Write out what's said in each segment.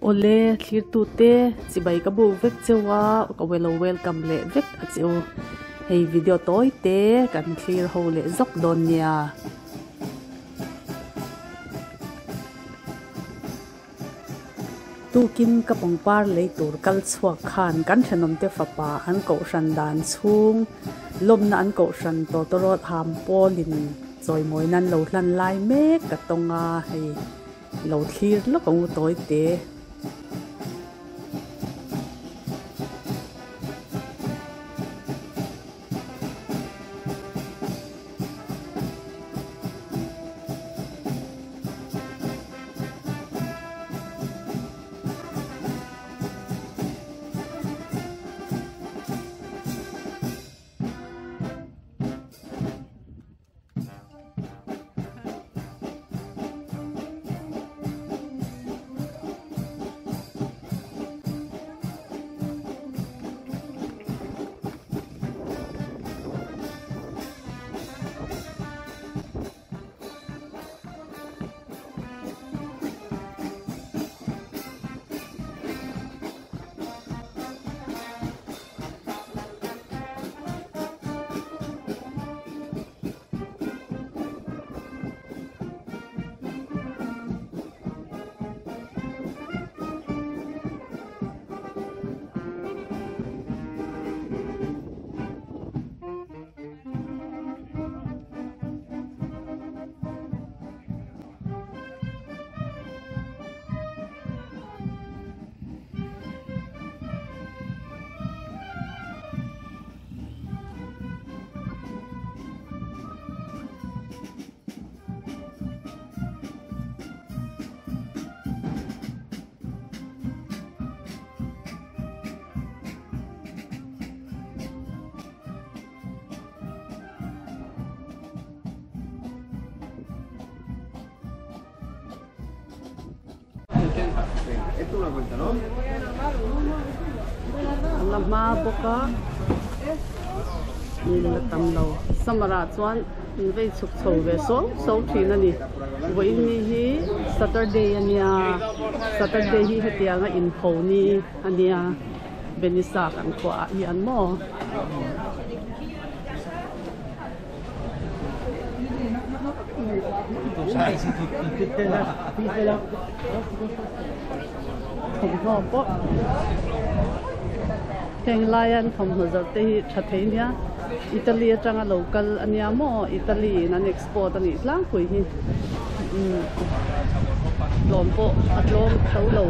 Awle thlirtute chibai ka buk vek cheu a, ka lo welcome leh vek a che u. Hei video tawi te kan thlir ho leh zawk dawn nia. Tukin ka pangpar lei tur kal chhuak khan kan thenawmte fapa an kohhran dan chhung lawmna an kohhran tawtawrawt ham pawlin chawimawi nan lo hlan lai mek ka tawng a, hei lo thlir lawk ang u tawi te. An la hma bawk a in la tam lo summer ah chuan in vei chhuk chho ve suau suau thin a ni vawiin ni hi saturday a nia saturday hi hetianga inpho ni a nia Benisa kan khuaah hian maw. Thawmhnaw pawh heng laia an thawmhnaw zawrh te hi tha thei nia Italy atanga lo kal a nia maw Italy in an export a nih tlangpui hi umm tlawm pawh a tlawm tho lo.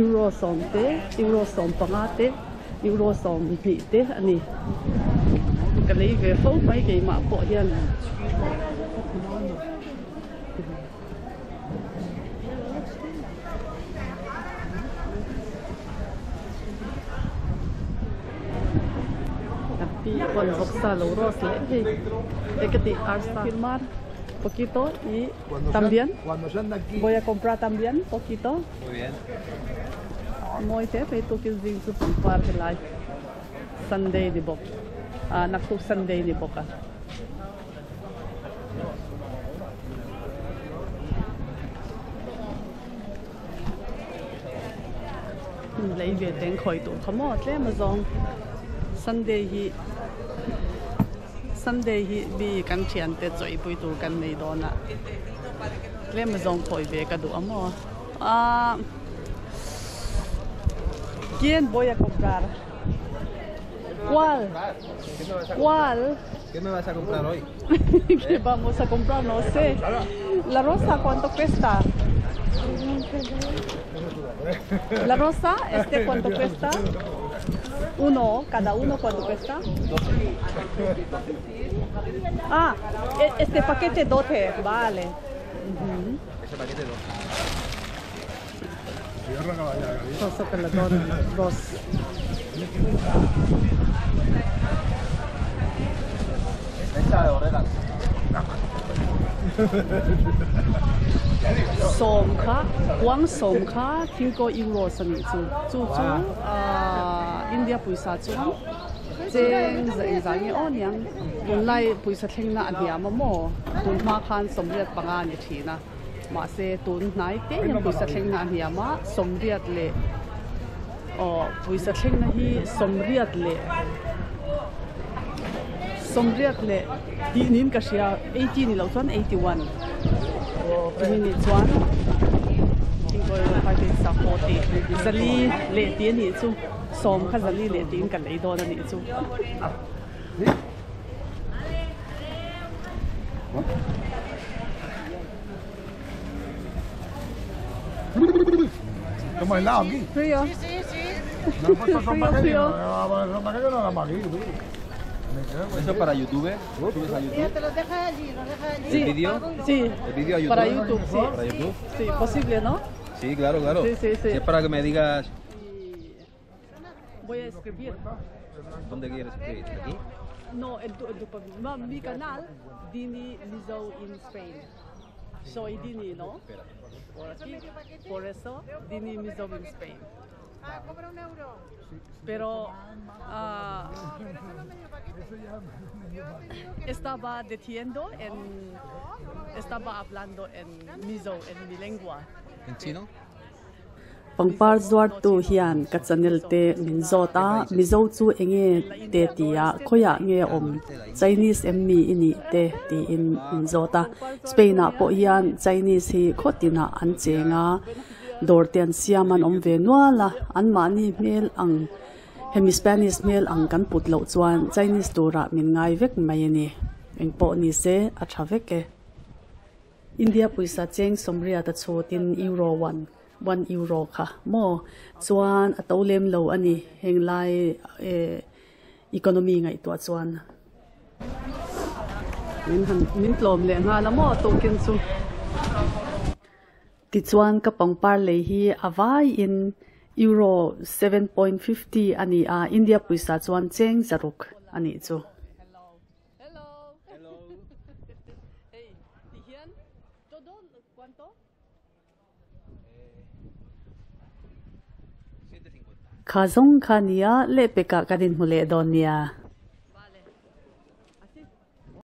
Euro sawm te, euro 15 te, euro 20 te a ni. Ka lei ve fo mai keimah pawh hian. Pi pawn vawksa lo roast leh hei e ka tih arsa. Poquito y También? Voy a comprar también poquito. Mawi hle mai tukin zing chu pangpar helai Sunday ni bawk ah naktuk Sunday ni bawk a. Lei ve teng khawi tur kha maw tlem a zawng Sunday hi. Sunday hi mi kan thiante chawihpui tur kan nei dawn a, tlem a zawng khawi ve ka duh a maw? Aaa Quién voy a comprar? Cuál? Cuál? ¿Qué me vas a comprar hoy? ¿Qué vamos a comprar? No sé. La rosa, ¿cuánto cuesta? La rosa, este cuánto cuesta? Uno, cada uno cuánto cuesta? Ah, e, este paquete 12, vale. Ese paquete 12. Rosa ka la dawn rose. Sawm kha kuang sawm kha thingkaw euros a nih chu chu chu ahh India pawisa chuan cheng za engzah nge aw niang tunlai pawisa thlengna a hniam a maw tun hma khan 85 a ni thin a. Mahse tun hnai te hian pawisa thlengna a hniam a, sawmriat leh aw pawisa thlengna hi sawmriat leh sawmriat leh tih niin ka hria eighty ni loh chuan eighty one chumi nih chuan zali leh tih a nih chu sawm kha zali leh tiin ka lei dawn a nih chu. Frío. Frío, frío. ¿Eso para YouTube? ¿Subes a YouTube? Te los dejas allí, los dejas allí. Sí. ¿El vídeo? Sí. ¿El vídeo a YouTube? Para YouTube, sí. ¿Para YouTube? Sí, posible, ¿no? Sí, claro, claro. Sí, sí, sí. Si es para que me digas Voy a escribir. dónde quieres escribir. ¿Aquí? No, en tu, en tu, ma, mi canal, Dini Mizo in Spain. Soy Dini, ¿no? Espera. Por aquí, por eso, Dini Mizo in Spain. Ah, cobra un euro. Pero ah, Pero eso no es medio paquete. Yo te digo que estaba diciendo en, estaba hablando en Mizo, en mi lengua. ¿En chino? Pangpar zuartu hian ka channel te min zawt a, Mizo chu enge te tia khawiah nge awm Chinese em mi i nih te tiin min zawt a, Spain ah pawh hian Chinese hi khaw tinah an cheng a, dawr te an siam an awm ve nual a, anmahni hmel ang hemi Spanish hmel ang kan put loh chuan Chinese turah min ngai vek mai a ni, engpawh ni se a tha vek e. India pawisa cheng sawmriat a chhutin euro one one euro kha maw chuan a to lem lo a ni heng lai eh economy ngaihtuah chuan min han min tlawm leh nghal a maw token chu tichuan ka pangpar lei hi a vaiin euro 7.50 a ni a India pawisa chuan cheng zaruk a nih chu. Hello. Hello. Hey, ti hian todo cuánto? 7.50. Kha zawng kha nia lehpekah kan inhmu leh dawn nia.